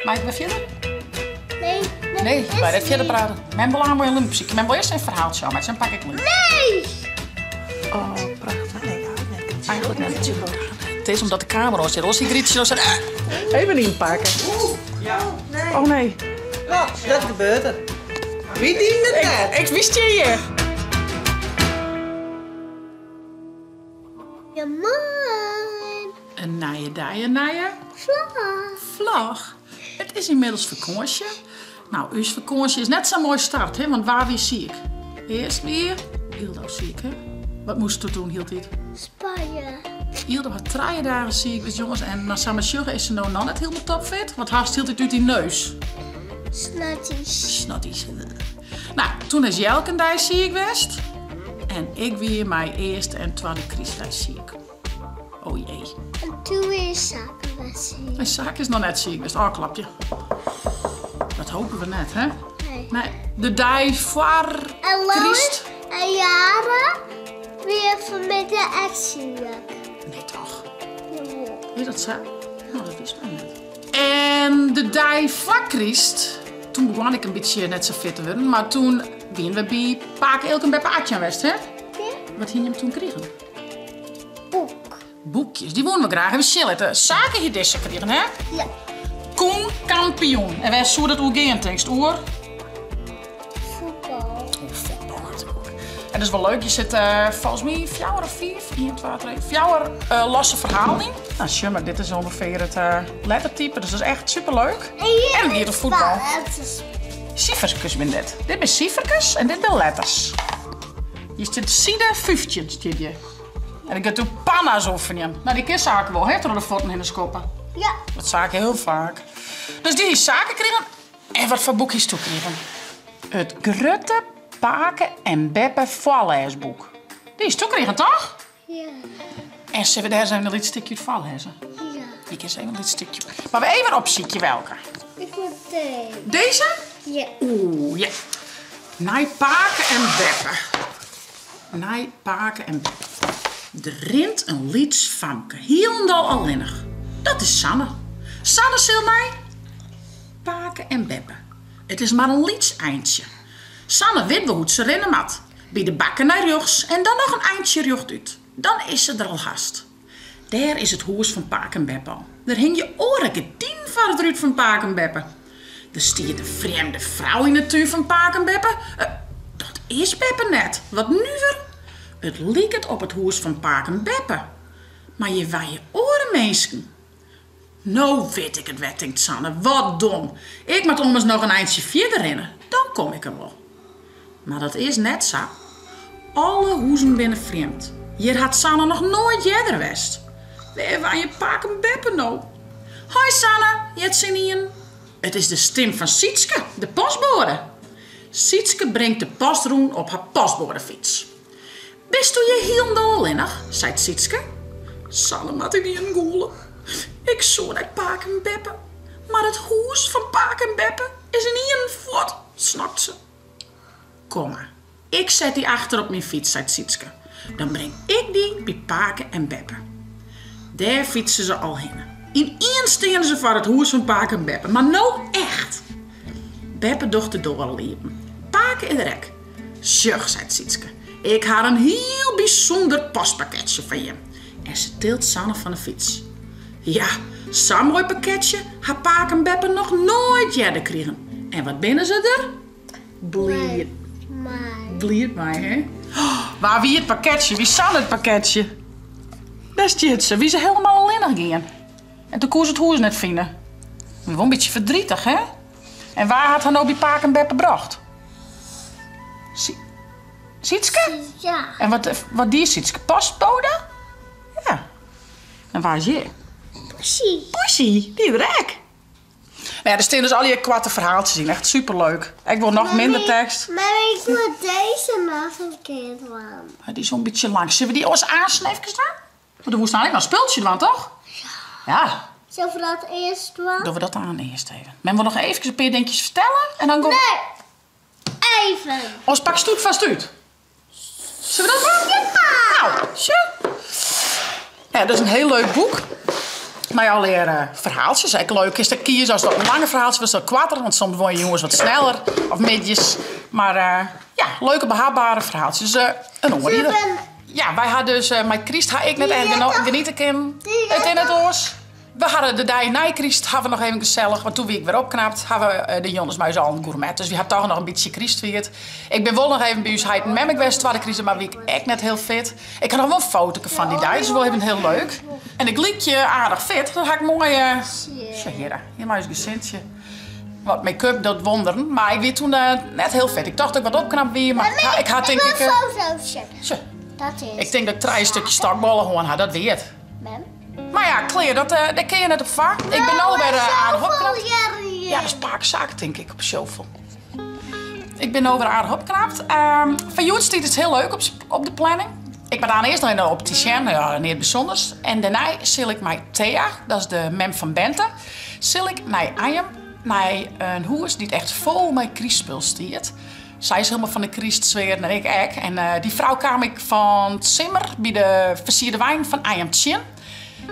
Mei ik wer fierder? Nee. Nee, wy net fierder praten. Mem wol aanmoai in lúpsykje. Mem wol earst in ferhaaltsje ôfmeitsje, dan pak ik lúp. Nee! Oh, prachtich. Eigenlik net. It is omdat de kamera oan stiet. Oars hie Grytsje no sein, Even ynpakke. Oh nee. No, dat gebeurt der. Wy dienen it net. Ik, wy stean hjir. Goeiemoarn. In nije dei, in nije Vlog. Vlog. It is ynmiddels fakânsje. No, ús fakânsje is net sa moai start, hè, want wa wie siik? Earst wie Yldo siik, hè? Wat moast do doen hieltyd? Spuie. Yldo hat trije dagen siik west, jonges. En dan sa mar sjogge is se no noch net hielendal topfit. Wat hast hieltyd út dyn neus? Snotties. Snotties. No, toen is Jelke in dei siik west. En ik wie mei earste en twadde krystdei siik. Oh jee. En toen is Sake wer siik. En Sake is noch net siik west. Ôfklapje. Dat hopen we net, hè? Nee. Nee. De dei foar kryst. En Jara wie fanmiddei ek siik. Nee toch? Jawol. Is dat sa? No, dat wist my net. En de dei foar kryst, toen begon ik in bytsje net sa fit te wurden, mar toen wiene we by pake Eelke en beppe Atjan west, hè? Ja. Wat hiene jim toen krigen? Boek. Boekjes, dy woene we graach even sjen litte. Sake hie dizze krigen, hè? Ja. Koen Kampioen. En wêr soe dat oer gean, tinkst? Oer? Fuotbal. Oer fuotbal natuerlik. En dat is wol leuk, hjir sit folgens my fjouwer of fiif, ien, twa, trije, fjouwer losse ferhalen yn. Nou, sjoch mar, dit is ûngefear it lettertype, dus dat is echt superleuk. En it giet oer fuotbal. Siferkes binne dit. Dit binne siferkes en dit binne letters. Hjir stiet side 15, stiet hjir. En ik gean toen panna's oefenjen. Nou, dy kin Sake wol, hè, troch de fuotten hinne skoppe. Ja. Dat Sake hiel faak. Dus dy hie Sake krigen. En wat foar boek hiest doe krigen? It grutte pake en beppe foarlêsboek. Dy hiest doe krigen, toch? Ja. En sille we dêr ris even in lyts stikje út foarlêze? Ja. Ik is even in lyts stikje. Mar we even opsykje welke. Ik wol deze. Deze? Ja. Oeh, ja. Nei pake en beppe. Nei pake en beppe. Der rint in lyts famke, hielendal allinnich. Dat is Sanne. Sanne sil nei pake en beppe. It is mar in lyts eintsje. Sanne wit wol hoe't se rinne moat. By de bakker nei rjochts en dan noch in eintsje rjochtút. Dan is se der al hast. Dêr is it hûs fan pake en beppe al. Der hingje oare gerdinen foar it rút fan pake en beppe. Der stiet in frjemde frou yn 'e tún fan pake en beppe. Dat is beppe net. Wat nuver. It liket op it hûs fan pake en beppe. Mar hjir wenje oare minsken. No wit ik it wer, tinkt Sanne. Wat dom. Ik moat ommers noch in eintsje fierder rinne, dan kom ik der wol. Mar dat is net sa. Alle huzen binne frjemd. Hjir hat Sanne noch noait earder west. Wêr wenje pake en beppe no? Hoi Sanne, heart se ynienen. It is de stim fan Sytske, de postboade. Sytske bringt de post rûn op har postboadefyts. Bisto hjir hielendal allinnich? seit Sytske. Sanne moat ynienen gûle. Ik soe nei pake en beppe, mar it hûs fan pake en beppe is ynienen fuort, snokt se. Kom mar, ik set dy achter op myn fyts, seit Sytske. Dan bring ik dy by pake en beppe. Dêr fytse se al hinne. Ynienen steane se foar it hûs fan pake en beppe, mar no echt! Beppe docht de doar al iepen. Pake is der ek. Sjoch, seit Sytske, ik ha in hiel bysûnder postpakketsje foar jim. En se tilt Sanne fan 'e fyts. Ja, sa'n moai pakketsje ha pake en beppe noch noait earder krigen. En wat binne se der bliid bliid mei, hè? Wa wie it pakketsje? Wie Sanne it pakketsje? Dêr stiet se. Wie se helemaal allinnich gien. En toen koe se it hûs net fine. Wie wol in bytsje verdrietig, hè? En wa hat har no by pake en beppe brocht? Sytske? Ja. En wat, wat die Sytske? Postbode? Ja. En wa is hjir? Poesie. Poesie, dy is der ek. Nou ja, der stean dus allegear koarte ferhaaltsjes yn. Echt superleuk. Ek wol noch minder tekst. Mar ik wol dizze noch in kear dwaan. Dy is wol in bytsje lang. Sille we dy oars aanst efkes dwaan? Want do woest eigentlik noch in spultsje dwaan, toch? Ja. Ja. Sille we dat earst dwaan? Dogge we dat dan earst even. Men wol noch eefkes in pear dinkjes fertelle en dan go. Nee. Even. Oars pakst it fêst út. Sille we dat dwaan? Ja. Nou, sjoch. Ja, dat is in hiel leuk boek. Mei allegear ferhaaltsjes. Ek leuk, kinst ek kieze ast wat langer ferhaaltsje wolst of koarter, want soms wolle je jûns wat sneller of middeis. Mar ja, leuke behapbare ferhaaltsjes. Dus in oanrieder. Ja, wy ha dus mei kryst ha ik net echt geniete kinnen. It is net oars. We hadden de dei nei kryst ha we noch even gesellich, want toen wie ik wer opknapt, ha we de jonges mei ús allen gourmet. Dus wy ha toch noch in bytsje kryst fierd. Ik bin wol noch even by ús heit en mem ek west twadde krystdei, mar wie ik ek net hiel fit. Ik ha noch wol in fotoke fan dy dei, dus wol even hiel leuk. En ik lykje aardich fit, dat ha ik moai, sjoch hjirre, hjir mei ús gesintsje. Wat make-up docht wonderen, mar ik wie toen net hiel fit. Ik tocht dat ik wat opknapt wie, mar ik ha tink ik... Ik wol foto's sjen. Sjoch, ik tink dat ik trije stikjes stokbôle hân ha, dat wie it. Mar ja, klear, dat, dêr kin je net op foar. Ik bin no wer aardich opknapt. Ja, dat is pake Sake, tink ik, op shovel. Ik bin no wer aardich opknapt. Foar hjoed stiet it hiel leuk op de planning. Ik moat aanst earst noch even nei de optisien, no ja, neat bysûnders. En dêrnei sil ik mei Thea, dat is de mem fan Bente, sil ik nei Anjum, nei in hûs dy't echt fol mei krystspul stiet. Sy is hielendal fan de krystsfear en ik ek. En dy frou kaam ik fan 't simmer by de fersierde wein fan Anjum tsjin.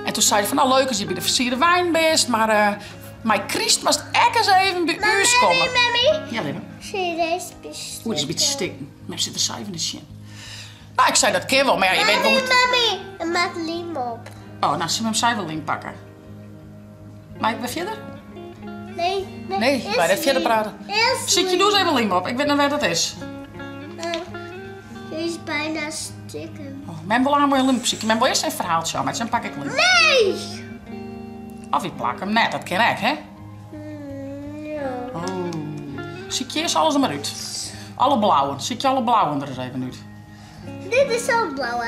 En toen sei se fan, no leuk as je by de fersierde wein bist, mar mei kryst moatst ek ris even by ús komme. Mammy, mammy. Ja, libben. Zie je deze beetje Oeh, dit is in bytsje stikken. Mem sit der sa even te sjen. No, ik sei dat kin wol, mar ja, je weet wol Mammy, mammy, der moat lym op. Oh, no sil mem sa even lym pakke. Mei ik wer fierder? Nee, nee. Nee, wy net fierder prate. Sykje doe ris even lym op, ik wit net wêr't dat is. Hy is bijna stikken. Oh, mem wol aanst lym opsykje. Mem wol earst even in ferhaaltsje ôfmeitsje, dan pak ik lym. Nee! Of ik plak him net, dat kin ek, hè? Ja. Oh. Sykje earst alles der mar út. Alle blauwen. Sykje alle blauwen der ris even út. Dit is zo'n blauwe.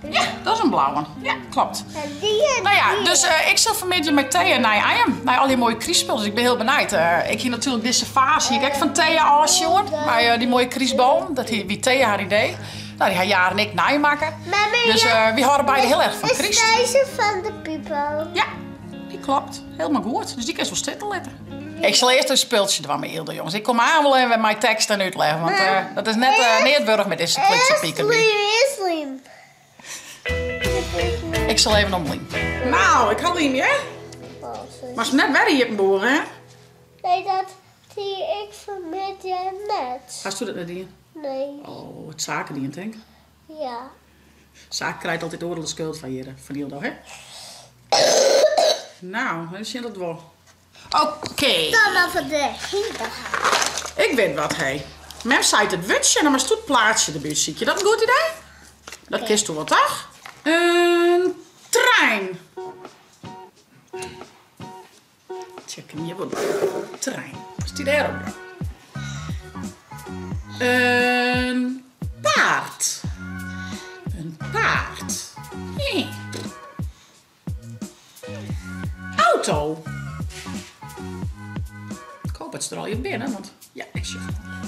Ja, dat is in blauwe. Ja, klopt. En die en Nou ja, die. dus ik sil fanmiddei mei Thea nei Anjum, nei al dy moaie krystspul. Dus ik bin hiel benijd. Ik hie natuerlik dizze faas hie ik ek fan Thea ôfsjoen, mei dy moaie krystballen. Dat hie, wie Thea har idee. No, dy ha Jaren en ik neimakke. Mama, Dus ja, wy hâlde beide hiel erch fan Is kryst. deze van de Pipo? Ja, dy klopt. Hielendal goed. Dus dy kinst wol sitte litte. Ik sil earst in spultsje dwaan mei Yldo, jonges. Ik kom aanst wol even wer mei tekst en útleg, want dat is net neat wurdich met dizze lytse piken. Earst lym, earst lym. Ik sil even om lym. Nou, ik ha lym, hear. Moatst 'm net wer iepenboege, hè? Nee, dat die ik fanmiddei net. Hasto dat net dien? Nee. Oh, hat Sake dien, tink? Ja. Sake krijt altyd oeral de skuld fan hjir, fan Yldo, hè? Nou, even sjen dat wol. Oké. Dan maar van de hinter. Ik wit wat, hé. Mem seit it wurdsje en dan moatst it plaatsje derby sykje. Dat in goed idee? Dat kinsto wol, toch? In trein. Tsjek him hjir wol. Trein. Stiet dêr op. In paard. In paard. Hé. Auto. Ik hoop dat se der allegear binne, want ja, ik sjoch.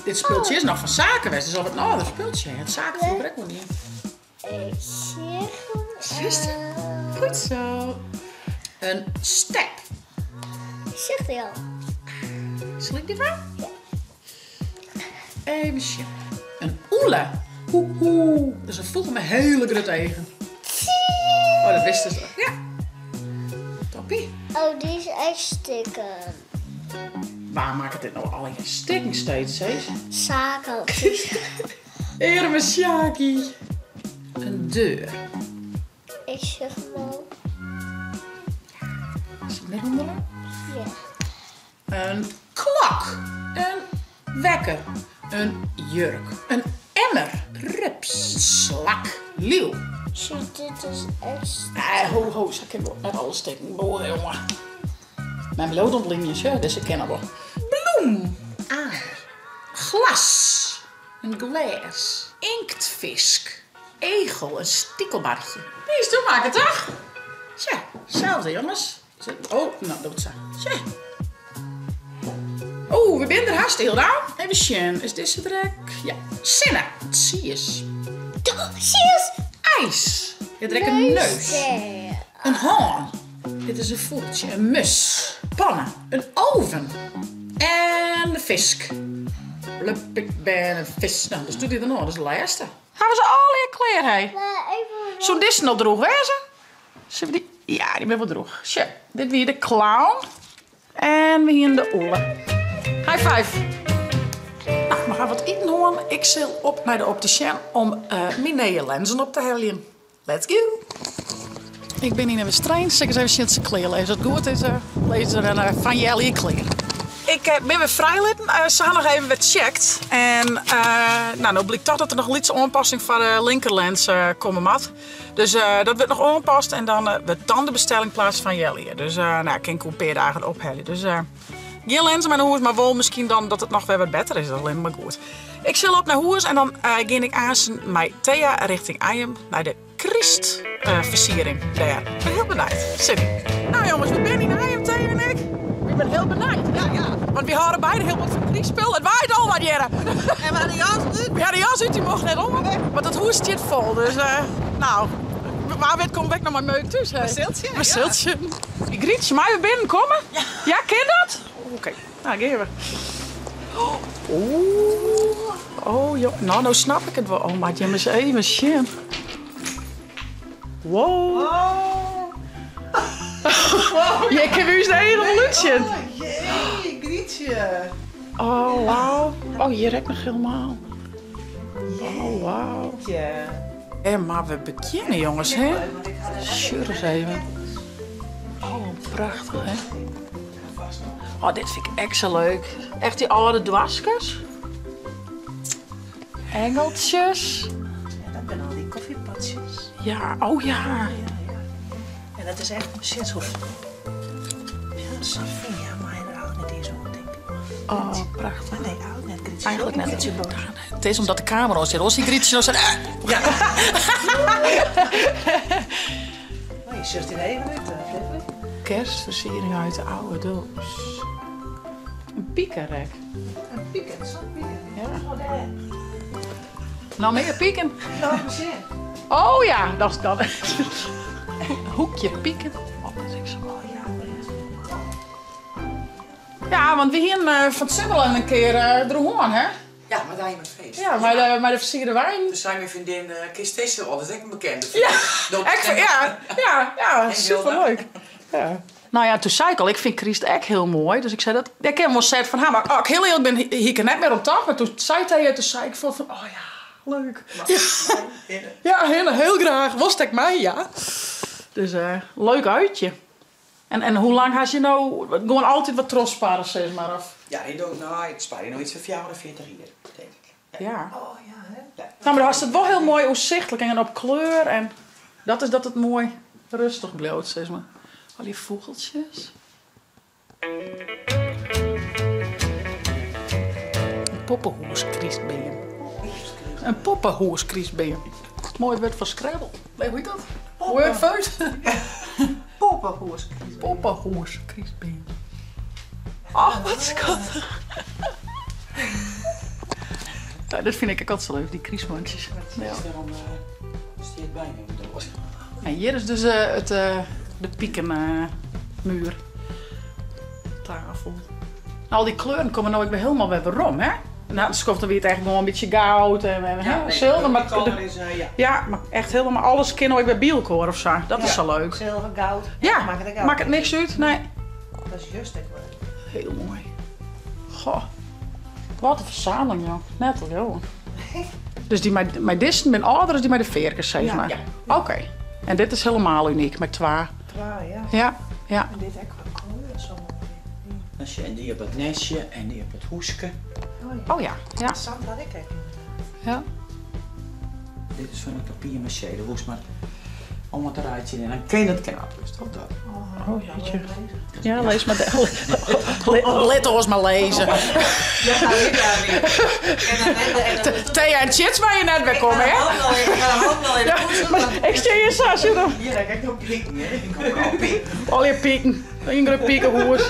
Dit spultsje is noch fan Sake west, dus al wat in âlder spultsje. Hat Sake froeger ek wol dien. Ik sjoch hem. Goed zo. In step. Sjoch dy al. Sil ik dy dwaan? Ja. Even sjen. In ûle. Hoe hoe. Dat is in fûgel mei hiele grutte eagen. Oh, dat wist ik. Ja. Toppie. Oh, dy is echt stikken. Waar makket dit no allegear stikken steeds, Cees? Sake. Earme Sjaki. In deur. Ik sjoch him al. Is it net ûnderlân? Ja. In klok. In wekker. In jurk. In emmer. Rups. Slak. Liuw. Sjoch, dit is echt. Nee, ho, ho, sa kin wol net alles stikken boere, jonge. Mem bliuwt oan it lymjen, sjoch, dizze kin noch wol. Bloem. Aai. Glas. In glês. Inktfisk. Egel. In stikelbarchje. Dy is doe makke, toch? Tsja, selde jonges. Oh, no, docht sa. Tsja. Oeh, we binne der hast, Hilda. Even sjen, is dizze der ek? Ja. Sinne. Tsiis. Tsiis! IJs. Dit der ek in neus. In hân. Dit is in fûgeltsje. In mus. Panne. In oven. En de fisk. Blup, ik ben in fisk. No, dus doe dy der noch. Dat is de lêste. Hawwe se allegear klear, hé? Soe dizze noch droech wêze? Sille we dy. Ja, dy binne wol drûch. Sjoch, dit wie de clown. En we hienen de ûle. High five! Nou, we ha wat iten hân. Ik sil op nei de optisien om myn nije lenzen op te heljen. Let's go! Ik bin yn 'e Westereen, sil ik ris even sjen oft se klear lizze. As it goed is, lizze der in fan healjier klear. Ik bin wer frijlitten. Se ha noch even wer checkt. En nou, no blykt toch dat der noch in lytse oanpassing foar de linkerlens komme moat. Dus dat wurdt noch oanpast en dan wurdt dan de bestelling plaatst fan healjier. Dus nou, kin ik oer in pear dagen ophelje. Dus gjin lenzen mei nei hûs, mar wol miskien dan dat it noch wer wat better is. Dat is allinnich mar goed. Ik sil op nei hûs en dan gean ik aansen mei Thea richting Anjum nei de krystfersiering dêr. Ik bin hiel benijd. Sin yn. Nou jonges, we binne yn Anjum, Thea en ik. Ik bin hiel benijd. Ja, ja. Want wy hâlde beide hiel bot fan krystspul. It waait al wat hjirre. En we ha de jas út. We ha de jas út, dy mocht net oan. Want it hûs stiet fol, dus nou, wa wit komme we ek noch mei meuk thús. We sil sjen. We sil sjen. Grytsje, meie we binnen komme? Ja, kin dat? Oké, nou gean we. Oeh, oh joh, nou, no snap ik it wol. Oh, moat jim ris even sjen. Wow. Oh. Hjir kinne we ús de eagen wol útsjen. Oh, jee, Grytsje. Oh, wauw. Oh, hjir ek noch helemaal. Oh, wauw. En mar we begjinne, jonges, hè. Sjoch ris even. Oh, prachtich, hè. Oh, dit fyn ik ek sa leuk. Echt dy âlde doaskes. Engeltsjes. Ja, dat binne al dy kofjepotsjes. Ja, oh ja. Ja, ja. En dat is echt shit zo. Ja, sa fyn, ja, mar er eigenlijk net eens oan, tink ik. Oh, prachtich. Maar nee, eigenlijk net. Grytsje. Eigenlijk net. It is omdat de kamera oan stiet. Oars hie Grytsje no sein. Ja. Oh, je sjochst der even út, Flippy. Kerstversiering uit de oude doos. In pikenrek. In piken, zo'n piken. Ja. Oh, dêr. No mear piken. No, sjen. Oh ja, dat is dat. Hoekje piken. Oh, dat is ek sa moai. Ja, want we hienen fan 't simmer al in kear der hân, hè? Ja, mei dy mei feest. Ja, mei de fersierde wyn. Toen sei myn freondin, kinst dizze wol, dat is ek in bekende. Ja, ek, ja, ja, ja, superleuk. Ja. Nou ja, toen sei ik al, ik fyn kryst ek hiel moai, dus ik sei dat, dêr kinne we wol in set fan ha. Mar as ik hiel earlik bin, hie ik der net mear oan tocht, mar toen sei Thea, toen sei ik fan, oh ja, leuk. Ja, hinne, hiel graach. Wolst ek mei? Ja. Dus leuk uitje. En, en hoe lang hast je no gewoan altyd wat trochsparre, sis mar? Of? Ja, ik doch, no, ik sparje no yts fan 44 jier, tink ik. Ja. Oh ja, hè? Ja. No, mar do hast it wol hiel moai oersichtlik en op kleur en dat is dat it moai rêstich bliuwt, sis mar. Al dy fûgeltsjes. In poppehûskrystbeam. In poppehûskrystbeam. Moai wurd foar Scrabble. Nee, hoe hjit dat? Wordfeud? Poppehûskrystbeam. Poppehûskrystbeam. Oh, wat skattich. Ja, dat fyn ik ek altyd sa leuk, dy krystmantsjes. Ja. Stiet by my op de doar. En hjir is dus it, de pikenmuur. Tafel. Al dy kleuren komme no ek wer hielendal wer werom, hè? No, in skoft dan wie it echt gewoan in bytsje goud en zilver. Mar, ja. ja, mar echt helemaal alles kin no ek wer by elkoar of sa. Dat is sa leuk. Zilver, goud. Ja, makket ek makket niks út, nee. Dat is juist ek leuk. Hiel moai. Goh, wat in fersameling, joh. Net te leauwen. Dus dy mei disten binne âlder as dy mei de fearkes, sis mar? Ja. Oké. En dit is helemaal unyk, mei twa. Twa, ja. Ja, ja. En dit ek kwa kleur sa moai. Dan sjen dy op it nestje en dy op it hûske. Oh ja, ja. Sa'n had ik ek inderdaad. Ja. Dit is fan it papier maché, dêr hoechst mar om it te reitsjen en dan kin it knap, witst wol dat. Oh jeetje. Ja, lês mar. Lit oars mar lêze. Thea en Tjits meie net wer komme, hè? Ik stean hjir sa, sjoch dan. Hjir ha ik ek noch piken, hè? Ik kom al piken. Allegear piken. Ien grut pikehûs.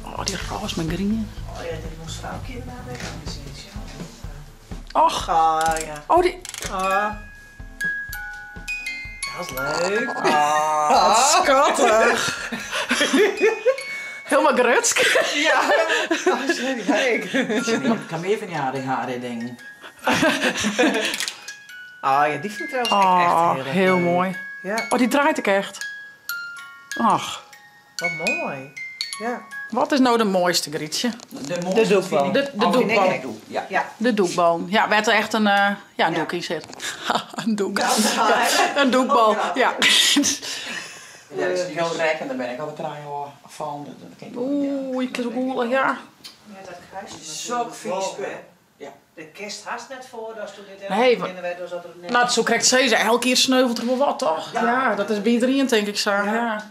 Oh, dy rôs mei grien. Oh ja, dit moast Froukje inderdaad ek al sizze. Och. Oh ja. Oh, dy. Oh. Dat is leuk. Oh, wat skattich. Helemaal grutsk. Ja. Oh, sorry, ik. Ik ha mear fan dy ADHD-dingen. Oh ja, dy fyn ik trouwens ek echt Oh, hiel erch hiel leuk. moai. Ja. Oh, dy draait ek echt. Ach. Wat moai. Ja. Wat is no de moaiste, Grytsje? De moaiste doekbal. vind ik- De Oh, vind ik doekbal. ek doek, Ja. Ja. De doekbal. Ja, wêr't er echt in, ja, in doek yn sit. In doek. Ja, in doekbal, ja. Ja, dat is hiel rek en dan ben ik al wat trije jaar fan. Dat kin ik wol, ja. Oeh, ik is ook oelich, ja. Ja, dat krijst je Sok natuurlijk vies wel, spul. hè. Ja. De kist hast net voor, dat toen dit Nee, elke wa- keer werd, dus dat er net. Nou, dat soe ik krekt sizze. Elke kear sneuvelt der wol wat, toch? Ja, dat is by iderien, tink ik sa. Ja.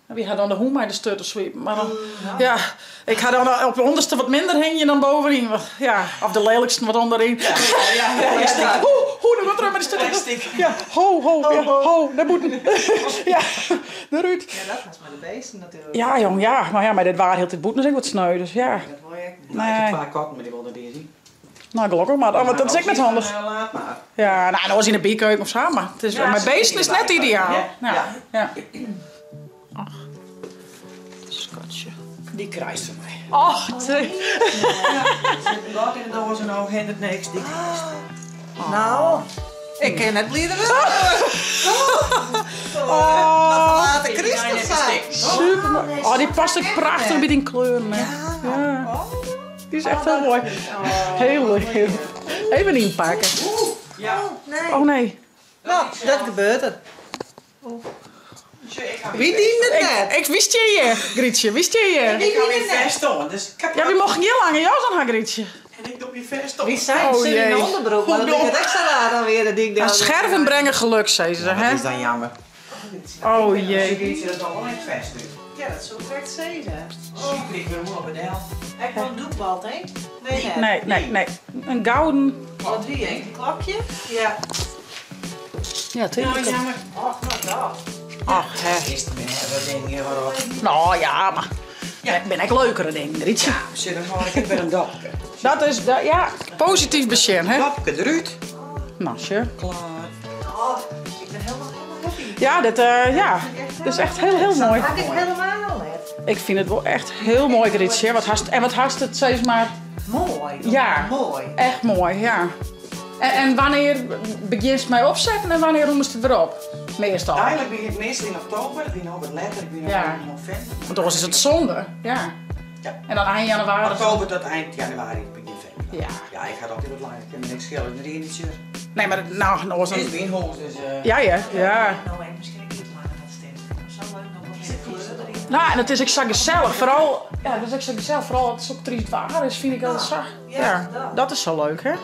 Wy ha dan de hûn mei de sturt te swipen, mar dan, ja, ik ha dan op de ûnderste wat minder hingjen dan bovenyn. Want, ja, of de lelijksten wat ûnderyn. Ja, ja, ja. Ho, ho, dan wat er mei de sturt. Plastic. Ja, ho, ho, ja, ho, naar bûten. Ja, derút. Ja, dat was mei de beesten natuerlik. Ja, jong, ja. Mar ja, mei dit waar hieltyd bûten is ek wat sneu, dus ja. Dat wol je ek net. Nou, ik Nee. heb twa katten, mar dy wolle net yn. Nou, gelokkich mar. Oh, want dat is ek net handich. Laat mar. Ja, nou, dan is yn de bykeuken of sa, mar it is, Ja, mei ze zit beesten in is de net bykeuken, ideaal. hè? Ja, Ja. ja. Ach, skatje. Dy krijst fan my. Och, te. Sit in gat yn de doaze en no hindert niks. Dy krijst. Nou, ik kin net blider wurde. Oh, Late kryst of sa. super moai. Oh, dy past ek prachtich by dyn kleuren. hè. Ja. Dy is echt hiel moai. Hiel leuk. Even ynpakke. Ja. Nee. Oh nee. Nou, dat gebeurt er. Sjoch, ik ha Wie diende het net? Ik, wie stean hjir, Grytsje? Wie stean hjir? Ik ha myn fest oan, dus Ja, wy mochten gjin lange jas oan ha, Grytsje. En ik doch myn fest oan. Wie sei, Oh, sit yn de jee. onderbroek, maar dat liket ek sa raar dan weer, dat ik Ja, dan- scherven brengen geluk, sei se, Dat hè? is dan jammer. Oh jee. Grytsje, dat docht wol echt fest út. Ja, dat soe ik krekt sizze. Super, ik ben op het del. Ek wol in doekbal, hè? Nee, net. Nee, nee, nee. In gouden. Wat wie, hè? Een klokje? Ja. Ja, tuurlijk. Nou, jammer. Och, nou dat. Ach, hè. Is het meer wat dingen waarop. Nou ja, mar ja, binne ek leukere dingen, Grytsje. Ja, sjoch, dan hâld ik ek wer in dopke. Dat is, dat, ja, posityf besjen, hè? Dopke derút. Nou, sjoch. Klaar. Oh, ik ben helemaal, helemaal happy. Ja, dit, ja. Dat is echt heel, heel moai. Dat had ik helemaal net. Ik fyn it wol echt hiel moai, Grytsje. Wat hast, en wat hast it, sis mar... Moai. Ja. Moai. Echt moai, ja. En wannear begjinst mei opsetten en wannear rûmest it wer op? Meastal. Eigenlik begjin ik meastal yn oktober, ik wie no wat letter, ik wie no Ja. yn novimber. Want oars is it zonde. Ja. Ja. En dan ein januari. Oktober tot eind januari, begjin februari. Ja. Ja, ik ha altyd wat langer, ik kin my niks skele, ik rin net Nee, mar nou, oars Dit is dan... myn hûs, dus... Ja, ja, ja. Nou, en miskien ek iets langer dat stim. Sa leuk noch wat mear kleur deryn. Nou, en it is ek sa gesellich. Foaral, ja, it is ek sa gesellich. Foaral as it sok tryst waar is, fyn ik altyd sa. Ja, Ja, dat. dat is sa leuk, hè? Ja,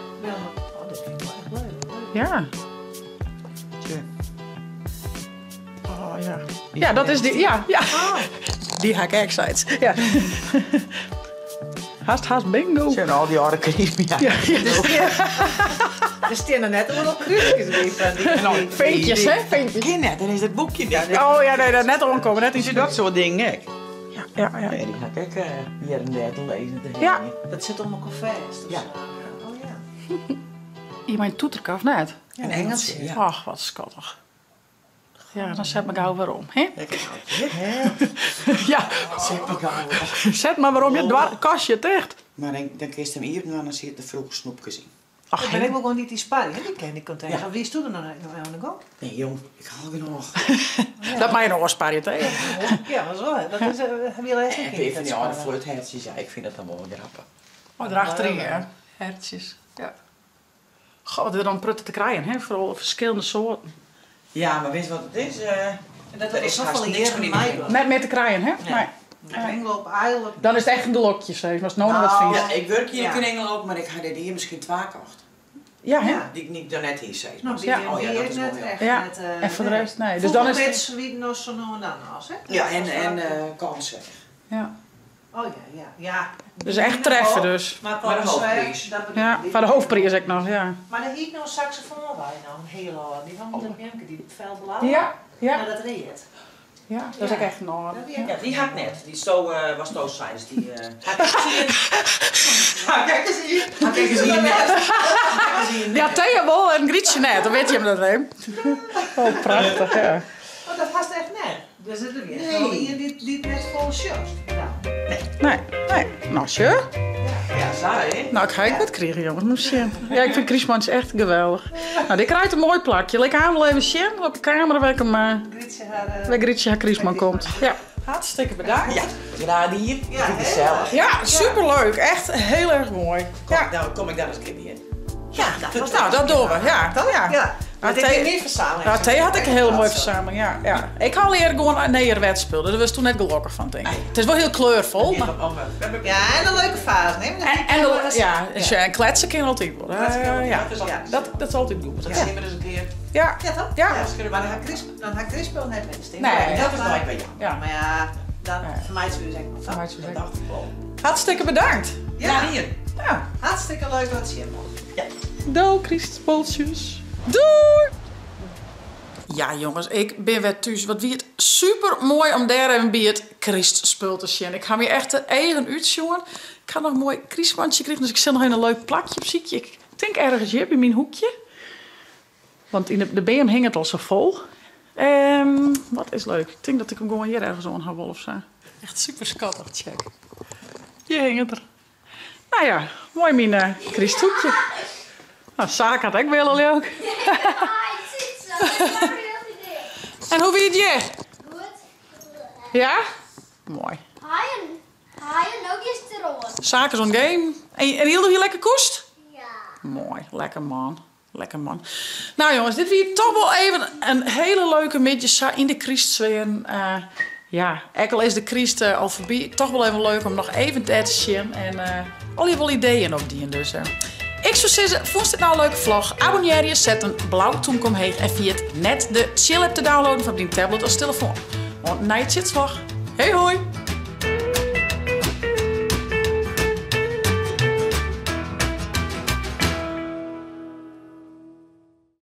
oh, dit fyn ik wol echt leuk. Ja. Tja. Oh ja. Ja, dat is dy. Ja, ja. Dy ha ik ek, seit. Ja. Hast, hast bingo. Sjoch, al dy âlde krystbeammen. Ja, ja. Der steane net oeral krúskes by fan dy. Vinkjes, hè? Vinkjes. Kin net, dan is dat boekje net. Oh ja, nee, net oankomme, net yn Is dat soart dingen ek? Ja, ja, ja. Nee, dy ha ik ek hjir en dêr te lizzen te Ja. hingjen. Dat sit om elkoar fêst. Ja. Oh ja. Hjir mei in toeterke of net? Een engeltje, ja. Ach, wat skattich. Ja, dan set my gau wer om, hè? Lekker houtje, hè? Ja. Set my gau wer om. Set mar wer om, je doar, kastje ticht. Mar dan, dan kinst him iepen dwaan, dan sit der froeger snoepkes yn. Ach, Ik ben ek wol gewoan dy't dy sparje, hè? Dy ken ik container. Ja. Of wiest do der noch net oan de gong? Nee jong, ik ha al genôch. Dat mei in oar sparje tee. Ja, dat is wol. Dat is, ha wy lêsten En ek pear fan dy âlde fluthertsjes, ja, ik fyn dat dan wol grappich. Oh, derachteryn, ja. Hertsjes, ja. Goh, wat is der dan prutte te krijen, hè? Foaral ferskillende soarten. Ja, mar witst wat it is? En dat Der is is safolle hast niks jierren fan dy mei. Net mear te krijen, hè? Nee. Nee. Kringloop eigenlik. Dan is it echt in gelokje, sis mar, ast no noch wat Nou. fynst. Ja, ik wurkje yn Ja. Kringloop, mar ik ha dit jier miskien twa kocht. Ja, hè? Ja. Dy't ik niet dan net hie, sis mar. Nou, die Ja. Oh ja, die dat is is net mooi, ja. echt Ja. net, En foar de nee. rest, nee. Dus dan is het- Vogelbits wie noch sa no en dan as, hè? Ja, en Kalmsweg. Ja. Oh ja, ja, ja. Dus echt treffen dus. Maar Maar de Kalmsweg, hoofdprijs. dat bedoel Ja, ik. foar de hoofdpriis ek noch, ja. Mar der hie ik noch in saxofoon by, noch in hiele âlde. Dy fan dat beamke, dy felblauwe. Ja, ja. Maar dat read. Ja, dat is ek echt in âlde. Dat wie ek Ja, dy ha ik net. Dy sto, watsto seist, dy ha ik gezien. Ha ik gezien. Ha ik gezien net. Ha ik gezien net. Ja, Thea wol en Grytsje net, dan wit jim dat even. Oh, prachtich, ja. Oh, dat hast echt net. Dus it wie echt Nee. wol ien dy't net folle sjochst. Nou. Nee, nee. No, sjoch. Ja, Sa, hè? Nou, ik ha ek wat krigen, jonges. Moest sjen. Ja, ik fyn krystmantsjes echt geweldich. Nou, dy krijt in moai plakje. Lit ik har wol even sjen op de kamera wêr ik him, wêr Grytsje har krystman komt. Ja. Hartstikke bedankt. Ja, graach dien. Ja, gesellich. Ja, superleuk. Echt heel erg moai. Kom, ja. Nou, kom ik daar eens een keer bij. Ja, dat, nou, dat doen we. Ja, ja. ja. Maar dit is mijn verzameling. Nou, Thee had ik een hele mooie verzameling, ja. ja. Ik haal hier gewoon nederwet spul. Daar was toen net gelukkig van, denk ik. Het is wel heel kleurvol. Maar... Ja, en een leuke fase. Hè? En, en, de, ja, ja. en kletsen kan altijd worden. Ja, dat, dat is altijd goed. Dat zien we dus een keer. Ja. Ja, toch? Ja. Maar dan had Chris, dan had Chris wel net met Nee, dat is nooit bij jou. Ja. Maar ja, dan vermijdt ze dus echt. Vermijdt ze Dat dacht ik wel. Hartstikke bedankt. Ja. hier. Ja. Hartstikke leuk wat ze hier Ja. Doei, Christboltjes. Doei! Ja, jongens, ik ben weer thuis. Wat wie het super mooi om daar even bij het kerstspul te zien. Ik ga me echt de eigen uitzoeken. Ik ga nog een mooi kerstmandje krijgen, dus ik zet nog een leuk plakje op ziekje. Ik denk ergens hier bij mijn hoekje. Want in de, de BM hing het al zo vol. Wat is leuk. Ik denk dat ik hem gewoon hier ergens aan ga of zo. Echt super schattig, check. Hier hing het er. Nou ja, mooi mijn kersthoekje. Nou, Zaak had ik wel al ook. En hoe wie het je? Goed. Ja? Mooi. Haaien. Haaien ook eens te rollen. Zaak is on game. En, en hield hier lekker koest? Ja. Mooi, lekker man. Lekker man. Nou jongens, dit weer toch wel even een hele leuke midje in de kerstsfeer. Ja, ook al is de kerst al voorbij, toch wel even leuk om nog even te zien. En al je wel ideeën op die en dus. Ik zou zeggen, vond dit nou een leuke vlog? Abonneer je, zet een blauw toenk omheen en via het net de chill app te downloaden van die tablet of telefoon. Want na je vlog. Hey hoi!